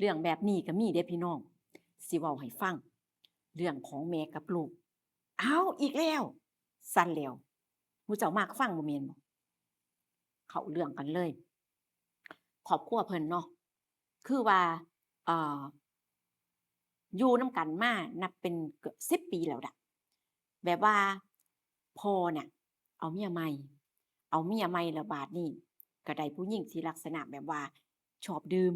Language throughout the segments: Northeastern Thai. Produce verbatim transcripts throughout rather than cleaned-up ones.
เรื่องแบบนี้ก็มีเด้พี่น้อง สิเว้าให้ฟัง เรื่องของแม่กับลูก อ้าว อีกแล้ว สั่นแล้ว หมู่เจ้ามักฟังบ่แม่นบ่ เข้าเรื่องกันเลย ครอบครัวเพิ่นเนาะ คือว่า เอ่อ อยู่นำกันมานับเป็นเกือบสิบปีแล้วดะ แบบว่าพ่อน่ะ เอาเมียใหม่ เอาเมียใหม่แล้วบาดนี้ ก็ได้ผู้หญิงที่ลักษณะแบบว่าชอบดื่ม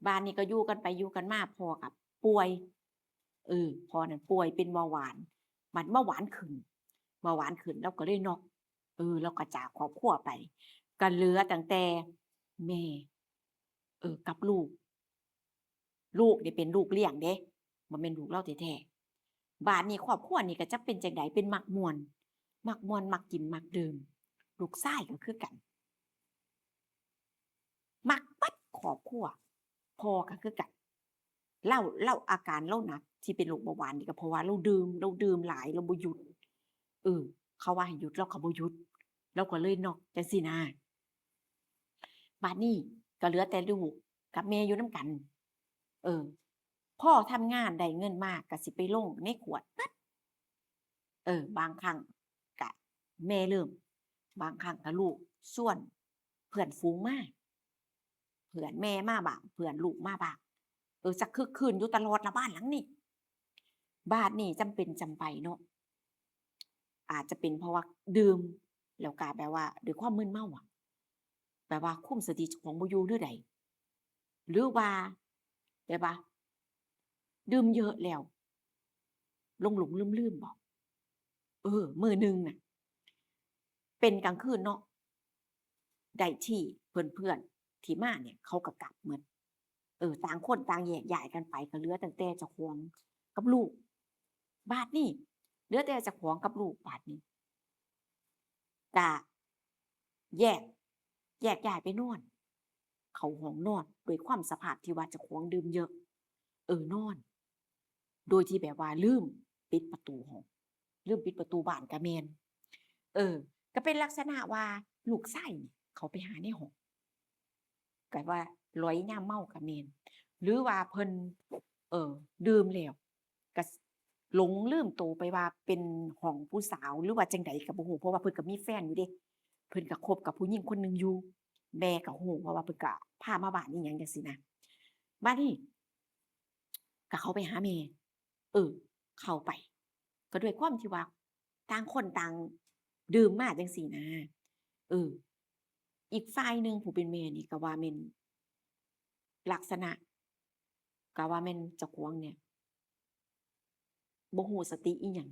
บาดนี้ก็อยู่กันไปอยู่กันมา พ่อก็ป่วย เออ พ่อนั่นป่วยเป็นเบาหวาน บัดเบาหวานขึ้น เบาหวานขึ้น ลาวก็เลยน็อก เออ ลาวก็จากครอบครัวไป ก็เหลือตั้งแต่แม่ เออ กับลูก ลูกนี่เป็นลูกเลี้ยงเด้ บ่แม่นลูกลาวแท้ๆ บาดนี้ครอบครัวนี่ก็จักเป็นจั่งใด เป็นมักม่วน มักม่วน มักกิน มักดื่ม ลูกชายก็คือกัน มักเบิดครอบครัว พ่อก็คือกัน ลาว ลาวอาการลาวหนักที่เป็นโรคเบาหวานนี่ก็เพราะว่าลาวดื่ม ลาวดื่มหลาย ลาวบ่หยุด เออ เขาว่าให้หยุด ลาวก็บ่หยุด ลาวก็เลยน็อกจั่งซี้นะ บาดนี้ก็เหลือแต่ลูกกับแม่อยู่นำกัน เออ พ่อทำงานได้เงินมาก็สิไปลงในขวดเบิด เออ บางครั้งก็แม่เริ่ม บางครั้งก็ลูกชวนเพื่อนฝูงมา เพื่อนแม่มาบ้าง เพื่อนลูกมาบ้าง เออ จักคึกคืนอยู่ตลอดละบ้านหลังนี้ บาดนี้จำเป็นจำไปเนาะ อาจจะเป็นเพราะว่าดื่ม แล้วก็แบบว่าด้วยความมึนเมาอะ แบบว่าคุมสติเจ้าของบ่อยู่หรือใด หรือว่า แบบว่า ดื่มเยอะแล้ว หลงๆ ลืมๆ บ่ เออ มื้อหนึ่งน่ะ เป็นกลางคืนเนาะ ได้ที่เพื่อนๆ ที่มาเนี่ย เขาก็กลับหมด เออ ต่างคนต่างแยกย้ายกันไป ก็เหลือตั้งแต่เจ้าของกับลูก บาดนี้ เหลือแต่เจ้าของกับลูก บาดนี้ ก็แยก แยกย้ายไปนอน เข้าห้องนอน ด้วยความสภาพที่ว่าเจ้าของดื่มเยอะ เออ นอน โดยที่แบบว่าลืมปิดประตูห้อง ลืมปิดประตูบ้านก็แม่น เออ ก็เป็นลักษณะว่าลูกชายนี่เข้าไปหาในห้อง ก็ว่าหลอยยามเมาก็แม่น หรือว่าเพิ่น เออ ดื่มแล้ว ก็หลงลืมโตไปว่าเป็นห้องผู้สาว หรือว่าจั่งใดก็บ่ฮู้ เพราะว่าเพิ่นก็มีแฟนอยู่เด้ เพิ่นก็คบกับผู้หญิงคนหนึ่งอยู่ แม่ก็ฮู้ เพราะว่าเพิ่นก็พามาบ้านอีหยังจั่งซี้นะ บาดนี้ ก็เข้าไปหาแม่ เออ เข้าไป ก็ด้วยความที่ว่าต่างคนต่างดื่มมาจั่งซี้นะ เออ อีกฝ่ายหนึ่งผู้เป็นแม่นี่ก็ว่าแม่น ลักษณะ ก็ว่าแม่นเจ้าของเนี่ย บ่ฮู้สติอิหยัง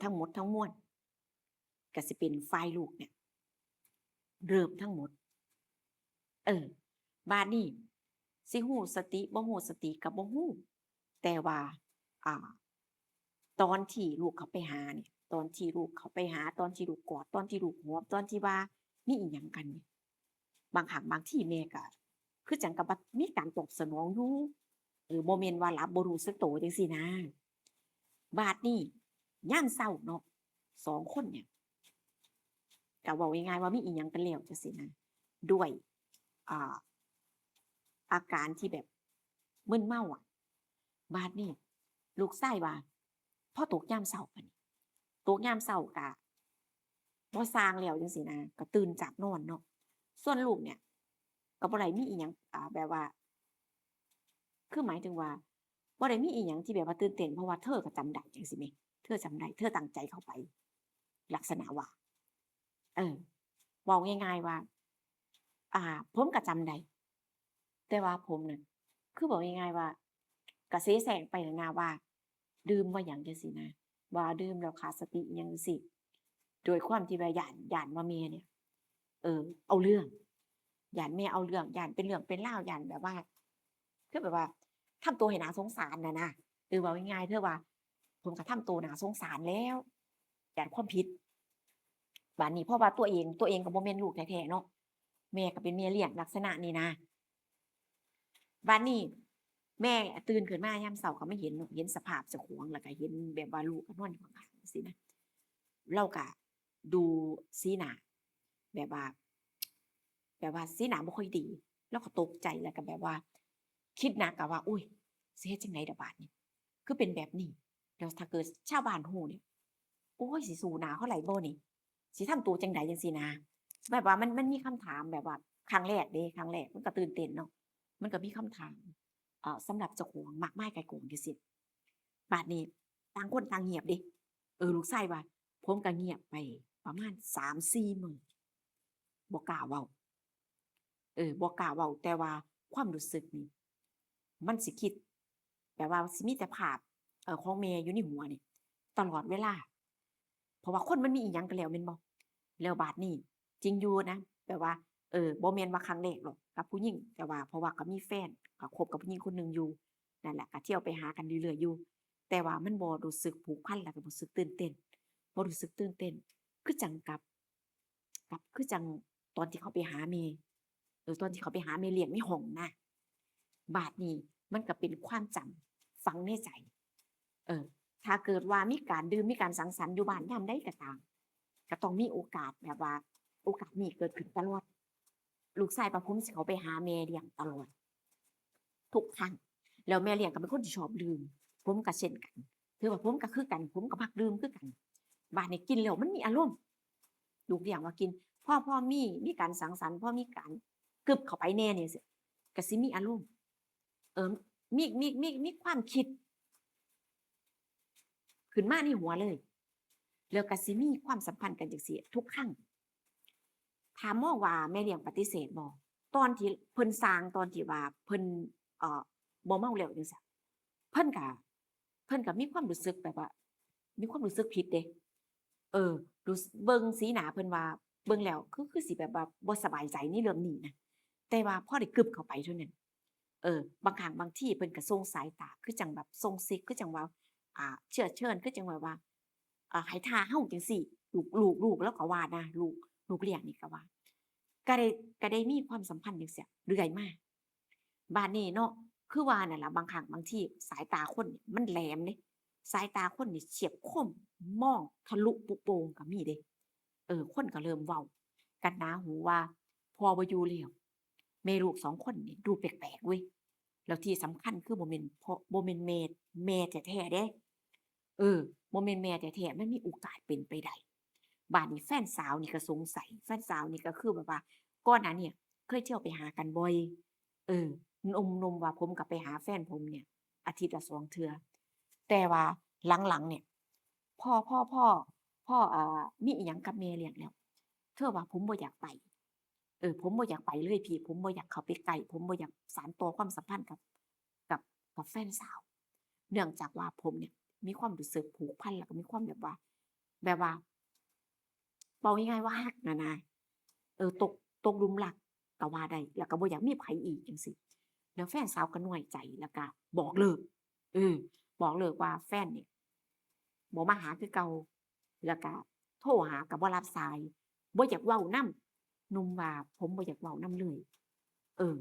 ทั้งหมดทั้งมวล ก็สิเป็นฝ่ายลูกเนี่ย เริ่มทั้งหมด เออ บาดนี้ สิฮู้สติ บ่ฮู้สติก็บ่ฮู้ แต่ว่า อ่า ตอนที่ลูกเข้าไปหาเนี่ย ตอนที่ลูกเข้าไปหา ตอนที่ลูกกอด ตอนที่ลูกหอม ตอนที่ว่ามีอิหยังกันเนี่ย บางครั้งบางทีแม่ก็คือจั่งกับว่ามีการตอบสนองอยู่ เออ บ่แม่นว่าหลับบ่รู้สึกโตจั่งซี้นะ บาดนี้ ยามเช้าเนาะ สองคนเนี่ย ก็เว้าง่ายๆว่ามีอิหยังกันแล้วจั่งซี้นะ ด้วย อ่า อาการที่แบบมึนเมาอะ บาดนี้ ลูกชายว่า พอตกยามเช้าบัดนี้ ตกยามเช้าก็บ่ซ่างแล้วจั่งซี้นะ ก็ตื่นจากนอนเนาะ ส่วนลูกเนี่ย ก็บ่ได้มีอิหยัง อ่า แบบว่า คือหมายถึงว่า บ่ได้มีอิหยังที่แบบว่าตื่นเต้น เพราะว่าเธอก็จำได้จั่งซี้แหม เธอจำได้ เธอตั้งใจเข้าไป ลักษณะว่า เออ เว้าง่ายๆว่า อ่า ผมก็จำได้ แต่ว่าผมน่ะ คือเว้าง่ายๆว่า ก็เสแสร้งไปนั่นนะว่า ดื่มว่าหยังจั่งซี้นะ ว่าดื่มแล้วขาดสติอิหยังจั่งซี้ โดยความที่ว่าย้าน ย้านว่าแม่เนี่ย เออ เอาเรื่อง ย้านแม่เอาเรื่อง ย้านเป็นเรื่องเป็นราว ย้านแบบว่า คือแบบว่าทำตัวให้น่าสงสารน่ะนะ เออ เว้าง่ายๆ เธอว่า ผมก็ทำตัวน่าสงสารแล้ว ย้านความผิด บาดนี้เพราะว่าตัวเอง ตัวเองก็บ่แม่นลูกแท้ๆ เนาะ แม่ก็เป็นแม่เลี้ยงลักษณะนี้นะ บาดนี้แม่ตื่นขึ้นมายามเช้าก็มาเห็น เห็นสภาพเจ้าของ แล้วก็เห็นแบบว่าลูกก็นอนอยู่ข้างๆ จั่งซี้นะ ลาวก็ดูสีหน้า แบบว่า แบบว่าสีหน้าบ่ค่อยดี แล้วก็ตกใจ แล้วก็แบบว่า คิดหนักอะว่า โอ๊ย สิเฮ็ดจั่งใด๋ดอกบาดนี้ คือเป็นแบบนี้ แล้วถ้าเกิดชาวบ้านฮู้นี่ โอ๊ย สิสู้หน้าเขาได้บ่นี่ สิทำตัวจั่งใด๋จั่งซี้นะ แบบว่ามัน มันมีคำถามแบบว่าครั้งแรกเด้ ครั้งแรกมันก็ตื่นเต้นเนาะ มันก็มีคำถาม เอ่อ สำหรับเจ้าของมากมายไก่กองจั่งซี้ บาดนี้ต่างคนต่างเงียบเด้ เออ ลูกชายว่า ผมก็เงียบไปประมาณสามสี่มื้อ บ่กล้าเว้า เออ บ่กล้าเว้า แต่ว่าความรู้สึกนี่ มันสิคิด แบบว่าสิมีแต่ภาพ เอ่อ ของแม่อยู่ในหัวนี่ ตลอดเวลา เพราะว่าคนมันมีอิหยังก็แล้วแม่นบ่ แล้วบาดนี้จริงอยู่นะ แบบว่า เออ บ่แม่นว่าครั้งแรกหรอกกับผู้หญิง แต่ว่าเพราะว่าก็มีแฟน ก็คบกับผู้หญิงคนหนึ่งอยู่ นั่นแหละ ก็เที่ยวไปหากันเรื่อยๆอยู่ แต่ว่ามันบ่รู้สึกผูกพัน แล้วก็บ่รู้สึกตื่นเต้น บ่รู้สึกตื่นเต้น คือจั่งกับ กับ คือจั่งตอนที่เขาไปหาแม่ เออ ตอนที่เขาไปหาแม่เลี้ยงในห้องนะ บาดนี้มันก็เป็นความจำฝังในใจ เออ ถ้าเกิดว่ามีการดื่ม มีการสังสรรค์อยู่บ้านยามใดก็ตาม ก็ต้องมีโอกาสแบบว่า โอกาสนี้เกิดขึ้นตลอด ลูกชายว่าผมสิเข้าไปหาแม่เลี้ยงตลอด ทุกครั้ง แล้วแม่เลี้ยงก็เป็นคนที่ชอบดื่ม ผมก็เช่นกัน ถือว่าผมก็คือกัน ผมก็มักดื่มคือกัน บาดนี้กินแล้วมันมีอารมณ์ ลูกเลี้ยงว่ากิน พอ พอมี มีการสังสรรค์ พอมีการกึบเข้าไปแหน่นี่สิ ก็สิมีอารมณ์ เออ มี มี มี มีความคิด ขึ้นมาในหัวเลย แล้วก็สิมีความสัมพันธ์กันจั่งซี้ทุกครั้ง ถามมองว่าแม่เลี้ยงปฏิเสธบ่ ตอนที่เพิ่นส่าง ตอนที่ว่าเพิ่น เอ่อ บ่เมาแล้วจั่งซี้ เพิ่นก็ เพิ่นก็มีความรู้สึกแบบว่า มีความรู้สึกผิดเด้ เออ รู้ เบิ่งสีหน้าเพิ่นว่า เบิ่งแล้วคือ คือสิแบบว่าบ่สบายใจในเรื่องนี้นะ แต่ว่าพอได้กึบเข้าไปเท่านั้น เออ บางครั้งบางทีเพิ่นก็ส่งสายตา คือจั่งแบบส่งซิก คือจั่งว่า อ่า เชื้อเชิญ คือจั่งแบบว่า อ่า ให้ท่าเฮาจั่งซี้ ลูก ลูก ลูกลาวก็ว่านะ ลูก ลูกเลี้ยงนี่ก็ว่า ก็ได้ ก็ได้มีความสัมพันธ์จั่งซี้เรื่อยมา บาดนี้เนาะ คือว่านั่นล่ะ บางครั้งบางทีสายตาคนนี่มันแหลมเด้ สายตาคนนี่เฉียบคม มองทะลุปรุโปร่งก็มีเด้ เออ คนก็เริ่มเว้ากันหนาหูว่า พ่อบ่อยู่แล้ว แม่ลูกสองคนนี่ดูแปลกๆเว้ย แล้วที่สำคัญคือบ่แม่นพ่อ บ่แม่นแม่ แม่แท้ๆเด้ เออ บ่แม่นแม่แท้ๆ มันมีโอกาสเป็นไปได้ บาดนี้แฟนสาวนี่ก็สงสัย แฟนสาวนี่ก็คือแบบว่า ก่อนหน้าเนี่ยเคยเที่ยวไปหากันบ่อย เออ หนุ่มๆว่าผมก็ไปหาแฟนผมเนี่ย อาทิตย์ละสองเทื่อ แต่ว่าหลังๆเนี่ย พ่อ พ่อ พ่อ พ่อ เอ่อ มีอิหยังกับแม่เลี้ยงแล้ว เธอว่าผมบ่อยากไป เออ ผมบ่อยากไปเลยพี่ ผมบ่อยากเข้าไปใกล้ ผมบ่อยากสานต่อความสัมพันธ์กับ กับ กับแฟนสาว เนื่องจากว่าผมเนี่ยมีความรู้สึกผูกพัน แล้วก็มีความแบบว่า แบบว่า เว้าง่ายๆว่าฮักน่ะนะ เออ ตก ตกหลุมรักก็ว่าได้ แล้วก็บ่อยากมีไผอีกจั่งซี้ แล้วแฟนสาวก็น้อยใจ แล้วก็บอกเลิก เออ บอกเลิกว่าแฟนเนี่ยบ่มาหาคือเก่า แล้วก็โทรหาก็บ่รับสาย บ่อยากเว้านำ หนุ่มว่าผมบ่อยากเว้านำเลย เออ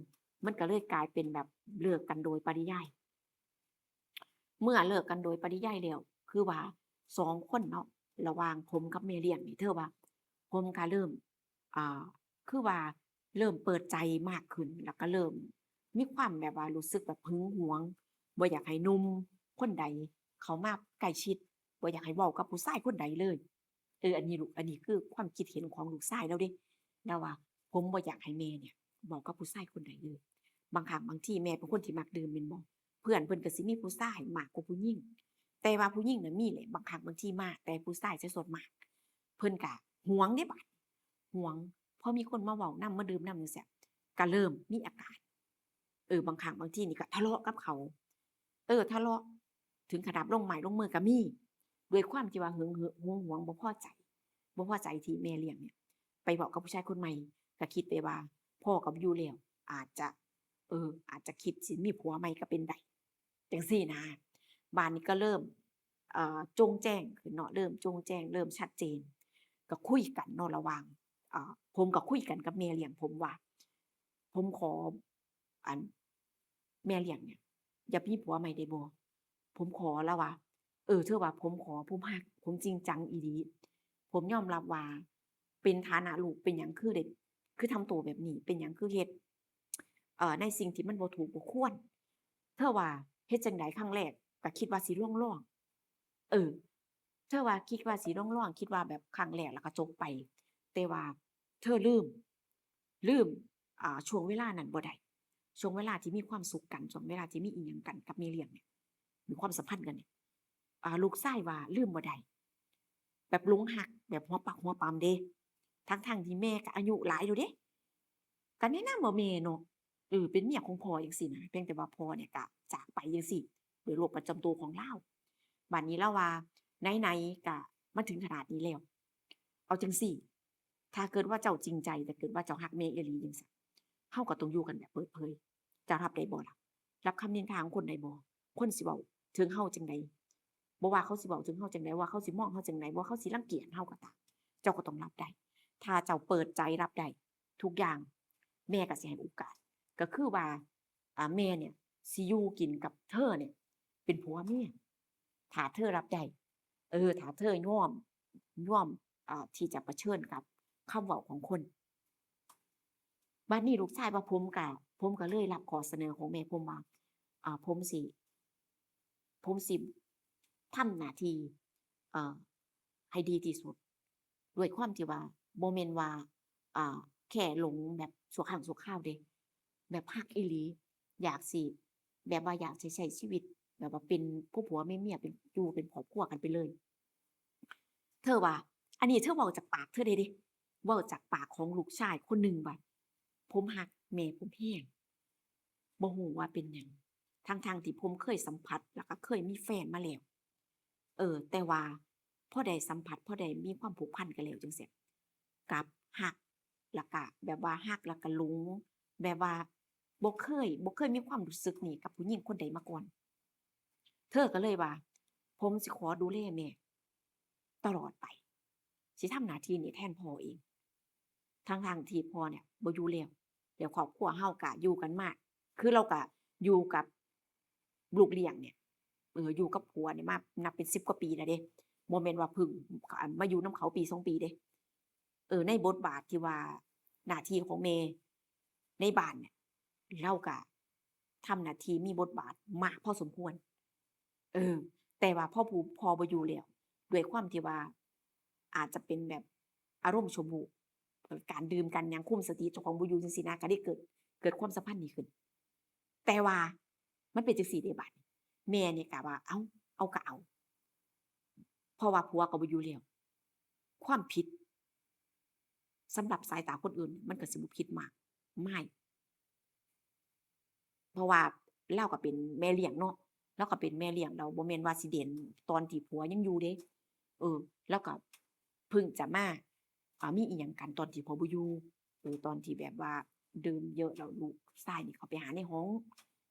มันก็เลยกลายเป็นแบบเลิกกันโดยปริยาย เมื่อเลิกกันโดยปริยายแล้ว คือว่าสองคนเนาะ ระหว่างผมกับแม่เลี้ยงนี่ เธอว่าผมก็เริ่ม อ่า คือว่าเริ่มเปิดใจมากขึ้น แล้วก็เริ่มมีความแบบว่ารู้สึกแบบหึงหวง บ่อยากให้หนุ่มคนใดเข้ามาใกล้ชิด บ่อยากให้เว้ากับผู้ชายคนใดเลย เออ อันนี้ลูก อันนี้คือความคิดเห็นของลูกชายลาวเด้ ลาวว่า ผมบ่อยากให้แม่เนี่ยเว้ากับผู้ชายคนใดเลย บางครั้งบางทีแม่เป็นคนที่มักดื่มแม่นบ่ เพื่อนเพิ่นก็สิมีผู้ชายมากกว่าผู้หญิง แต่ว่าผู้หญิงน่ะมีแหละ บางครั้งบางทีมา แต่ผู้ชายซะส่วนมาก เพิ่นก็หวงเด้บาด หวง พอมีคนมาเว้านำ มาดื่มนำจั่งซี้ ก็เริ่มมีอาการ เออ บางครั้งบางทีนี่ก็ทะเลาะกับเขา เออ ทะเลาะ ถึงขนาดลงไม้ลงมือก็มี ด้วยความที่ว่าหึง หึง หึงหวง บ่พอใจ บ่พอใจที่แม่เลี้ยงเนี่ย ไปเว้ากับผู้ชายคนใหม่ ก็คิดไปว่า พ่อก็บ่อยู่แล้ว อาจจะ เออ อาจจะคิดสิมีผัวใหม่ก็เป็นได้ จั่งซี้นะ บาดนี้ก็เริ่ม เอ่อ โจ่งแจ้งขึ้นเนาะ เริ่มโจ่งแจ้ง เริ่มชัดเจน ก็คุยกันเนาะ ระหว่าง เอ่อ ผมก็คุยกันกับแม่เลี้ยงผมว่า ผมขอ อัน แม่เลี้ยงเนี่ย อย่ามีผัวใหม่ได้บ่ ผมขอ ลาวว่า เออ เธอว่าผมขอ ผมฮัก ผมจริงจังอีหลี ผมยอมรับว่าเป็นฐานะลูก เป็นหยังคือได้ คือทำตัวแบบนี้ เป็นหยังคือเฮ็ด เอ่อ ในสิ่งที่มันบ่ถูกบ่ควร เธอว่าเฮ็ดจั่งใด ครั้งแรกก็คิดว่าสิลองๆ เออ เธอว่าคิดว่าสิลองๆ คิดว่าแบบครั้งแรกแล้วก็จบไป แต่ว่าเธอลืม ลืม อ่า ช่วงเวลานั้นบ่ได้ ช่วงเวลาที่มีความสุขกัน ช่วงเวลาที่มีอิหยังกันกับแม่เลี้ยงเนี่ย มีความสัมพันธ์กันเนี่ย อ่า ลูกชายว่าลืมบ่ได้ แบบหลงฮัก แบบหัวปักหัวปำเด้ ทั้งๆ ที่แม่ก็อายุหลายแล้วเด้ ก็แนะนำว่าแม่เนาะ เออ เป็นเมียของพ่อจั่งซี้นะ เพียงแต่ว่าพ่อเนี่ยก็จากไปจั่งซี้ ด้วยโรคประจำตัวของลาว บัดนี้ลาวว่า ไหนๆ ก็มาถึงขนาดนี้แล้ว เอาจั่งซี้ ถ้าเกิดว่าเจ้าจริงใจ ถ้าเกิดว่าเจ้าฮักแม่อีหลีจั่งซี้ เฮาก็ต้องอยู่กันแบบเปิดเผย เจ้ารับได้บ่ล่ะ รับคำนินทาของคนได้บ่ คนสิเว้าถึงเฮาจั่งใด บ่ว่าเขาสิเว้าถึงเฮาจั่งใด ว่าเขาสิมองเฮาจั่งใด ว่าเขาสิรังเกียจเฮาก็ตาม เจ้าก็ต้องรับได้ ถ้าเจ้าเปิดใจรับได้ทุกอย่าง แม่ก็สิให้โอกาส ก็คือว่า อ่า แม่เนี่ยสิอยู่กินกับเธอเนี่ยเป็นผัวเมีย ถ้าเธอรับได้ เออ ถ้าเธอยอม ยอม อ่า ที่จะเผชิญกับคำเว้าของคน บัดนี้ลูกชายว่า ผมก็ ผมก็เลยรับข้อเสนอของแม่ผมว่า อ่า ผมสิ ผมสิทำหน้าที่ เอ่อ ให้ดีที่สุด ด้วยความที่ว่าบ่แม่นว่า อ่า แค่หลงแบบชั่วครั้งชั่วคราวเด้ แบบฮักอีหลี อยากสิ แบบว่าอยากสิใช้ชีวิต แบบว่าเป็นผัวผัวเมียเมีย เป็น อยู่เป็นครอบครัวกันไปเลย เธอว่า อันนี้เธอเว้าจากปากเธอเลยเด้ เว้าจากปากของลูกชายคนหนึ่งว่า ผมฮักแม่ผมแฮง บ่ฮู้ว่าเป็นหยัง ทั้งๆ ที่ผมเคยสัมผัส แล้วก็เคยมีแฟนมาแล้ว เออ แต่ว่าพอได้สัมผัส พอได้มีความผูกพันกันแล้วจั่งซี้ กลับฮัก แล้วก็แบบว่าฮักแล้วก็หลง แบบว่าบ่เคย บ่เคยมีความรู้สึกนี้กับผู้หญิงคนใดมาก่อน เธอก็เลยว่า ผมสิขอดูแลแม่ตลอดไป สิทำหน้าที่นี้แทนพ่อเอง ทั้งๆ ที่พ่อเนี่ยบ่อยู่แล้ว แล้วครอบครัวเฮาก็อยู่กันมา คือเราก็อยู่กับลูกเลี้ยงเนี่ย เออ อยู่กับผัวเนี่ยมานับเป็นสิบกว่าปีแล้วเด้ บ่แม่นว่าเพิ่ง อ่า มาอยู่นำเขาปีสองปีเด้ เออ ในบทบาทที่ว่าหน้าที่ของแม่ในบ้านเนี่ย เราก็ทำหน้าที่มีบทบาทมากพอสมควร เออ แต่ว่าพอผู้ พ่อบ่อยู่แล้ว ด้วยความที่ว่าอาจจะเป็นแบบอารมณ์ชั่ววูบ การดื่มการหยังคุมสติเจ้าของบ่อยู่จั่งซี้นะ ก็ได้เกิด เกิดความสัมพันธ์นี้ขึ้น แต่ว่ามันเป็นจั่งซี้เด้บัดนี้ แม่นี่ก็ว่า เอ้า เอาก็เอา เพราะว่าผัวก็บ่อยู่แล้ว ความผิดสำหรับสายตาคนอื่นมันก็สิบ่ผิดมากมาย เพราะว่าลาวก็เป็นแม่เลี้ยงเนาะ ลาวก็เป็นแม่เลี้ยง แล้วบ่แม่นว่าสิเด่นตอนที่ผัวยังอยู่เด้ เออ ลาวก็เพิ่งจะมา อ่า มีอิหยังกันตอนที่ผัวบ่อยู่ เออ ตอนที่แบบว่าดื่มเยอะแล้วลูกชายนี่เข้าไปหาในห้อง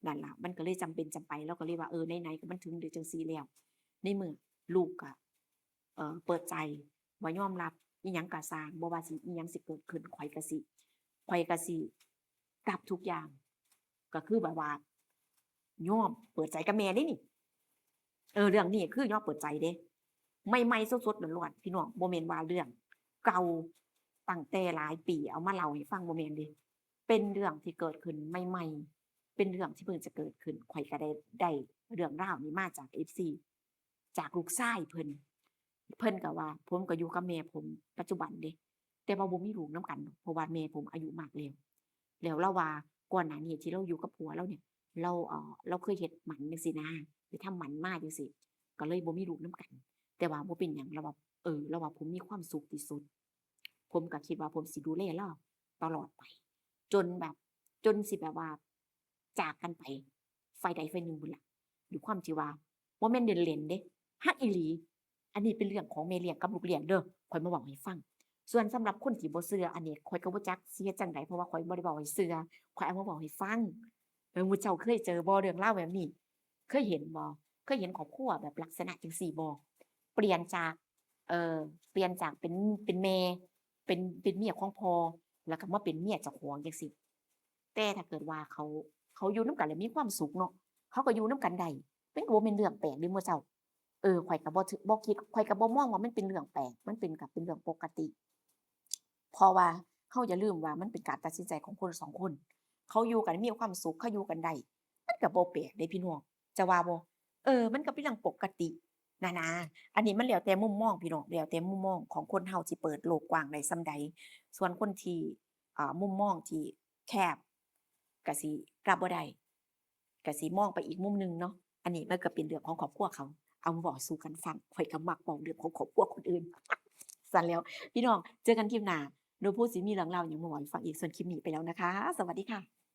นั่นล่ะ มันก็เลยจำเป็นจำไป ลาวก็เลยว่า เออ ไหนๆ ก็มันถึงได้จั่งซี้แล้ว ในเมื่อลูกก็ เอ่อ เปิดใจว่ายอมรับ อิหยังก็ซ่าง บ่ว่าสิอิหยังสิเกิดขึ้น ข้อยก็สิ ข้อยก็สิรับทุกอย่าง ก็คือแบบว่ายอมเปิดใจกับแม่เด้นี่ เออ เรื่องนี้คือยอมเปิดใจเด้ ใหม่ๆ สดๆ ร้อนๆ พี่น้อง บ่แม่นว่าเรื่องเก่าตั้งแต่หลายปีเอามาเล่าให้ฟัง บ่แม่นเด้ เป็นเรื่องที่เกิดขึ้นใหม่ๆ เป็นเรื่องที่เพิ่งจะเกิดขึ้น ข้อยก็ได้ ได้เรื่องราวนี้มาจาก เอฟซี จากลูกชายเพิ่น เพิ่นก็ว่า ผมก็อยู่กับแม่ผมปัจจุบันเด้ แต่ว่าบ่มีลูกนำกันดอก เพราะว่าแม่ผมอายุมากแล้ว แล้วลาวว่าก่อนหน้านี้ที่ลาวอยู่กับผัวลาวเนี่ย ลาว เอ่อ ลาวเคยเฮ็ดหมันจั่งซี้นะ ไปทำหมันมาจั่งซี้ ก็เลยบ่มีลูกนำกัน แต่ว่าบ่เป็นหยัง ลาวว่า เออ ลาวว่าผมมีความสุขที่สุด ผมก็คิดว่าผมสิดูแลลาวตลอดไป จนแบบ จนสิแบบว่าจากกันไป ฝ่ายใดฝ่ายหนึ่งพู้นล่ะ ด้วยความที่ว่าบ่แม่นเล่นๆ เด้ ฮักอีหลี อันนี้เป็นเรื่องของแม่เลี้ยงกับลูกเลี้ยงเด้อ ข้อยมาเว้าให้ฟัง ส่วนสำหรับคนที่บ่เชื่อ อันนี้ข้อยก็บ่จักสิเฮ็ดจั่งใด เพราะว่าข้อยบ่ได้เว้าให้เชื่อ ข้อยเอามาเว้าให้ฟัง เออ หมู่เจ้าเคยเจอบ่เรื่องราวแบบนี้ เคยเห็นบ่ เคยเห็นครอบครัวแบบลักษณะจั่งซี้บ่ เปลี่ยนจาก เอ่อ เปลี่ยนจากเป็น เป็นแม่ เป็น เป็นเมียของพ่อ แล้วก็มาเป็นเมียเจ้าของจั่งซี้ แต่ถ้าเกิดว่าเขา เขาอยู่นำกันแล้วมีความสุขเนาะ เขาก็อยู่นำกันได้ มันก็บ่แม่นเรื่องแปลกเด้หมู่เจ้า เออ ข้อยก็บ่ถือ บ่คิด ข้อยก็บ่มองว่ามันเป็นเรื่องแปลก มันเป็น ก็เป็นเรื่องปกติ เพราะว่าเฮาอย่าลืมว่ามันเป็นการตัดสินใจของคนสองคน เขาอยู่กันมีความสุข เขาอยู่กันได้ มันก็บ่แปลกเด้พี่น้อง จะว่าบ่ เออ มันก็เป็นเรื่องปกตินะนะ อันนี้มันแล้วแต่มุมมองพี่น้อง แล้วแต่มุมมองของคนเฮาสิเปิดโลกกว้างได้ส่ำใด ส่วนคนที่ อ่า มุมมองที่แคบ ก็สิรับบ่ได้ ก็สิมองไปอีกมุมหนึ่งเนาะ อันนี้มันก็เป็นเรื่องของครอบครัวเขา เอามาเว้าสู่กันฟัง ข้อยก็มักเว้าเรื่องของครอบครัวคนอื่น ซั้นแหล้ว พี่น้อง เจอกันคลิปหน้า หนูพูดสิมีเรื่องเล่าหยังมาเว้าให้ฟังอีก ส่วนคลิปนี้ไปแล้วนะคะ สวัสดีค่ะ